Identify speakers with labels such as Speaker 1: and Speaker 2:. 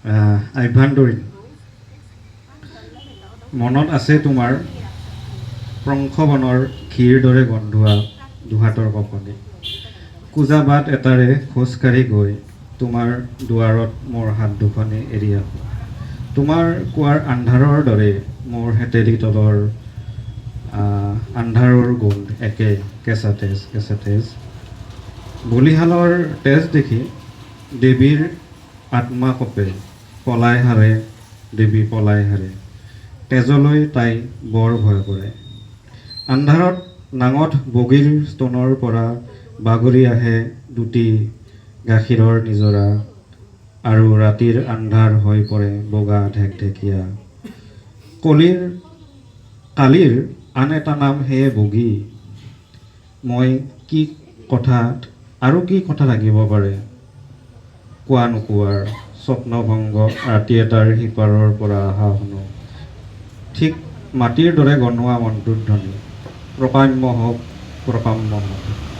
Speaker 1: আভ্যন্তৰীণ। মনত আছে তোমাৰ প্ৰংশবনৰ ঘিৰ দৰে গন্ধোৱা দুহাতৰ কঁপনি। কুঁজা বাট এটাৰে খোজকাঢ়ি গৈ তোমাৰ দুৱাৰত মোৰ হাত দুখনি এৰি আহোঁ। তোমাৰ কুঁৱাৰ আন্ধাৰৰ দৰে মোৰ শেতেলি তলৰ আন্ধাৰৰ গোন্ধ একে, কেঁচা তেজ, কেঁচা তেজ। বলিশালৰ তেজ দেখি দেৱীৰ আত্মা কঁপে, পলাই সাৰে, দেৱী পলাই সাৰে। তেজলৈ তাই বৰ ভয় কৰে। আন্ধাৰত নাঙঠ বগীৰ স্তনৰ পৰা বাগৰি আহে দুটি গাখীৰৰ নিজৰা আৰু ৰাতিৰ আন্ধাৰ হৈ পৰে বগা ঢেকঢেকীয়া। কলিৰ কালিৰ আন এটা নাম সেয়ে বগী। মই কি কথা আৰু কি কথা থাকিব পাৰে কোৱা নোকোৱাৰ? স্বপ্নভংগ ৰাতি এটাৰ সিপাৰৰ পৰা অহা শুনো ঠিক মাটিৰ দৰে গনোৱা মন্ত্ৰোধ্বনি, প্ৰকাম্য হওক, প্ৰকাম্য হওক।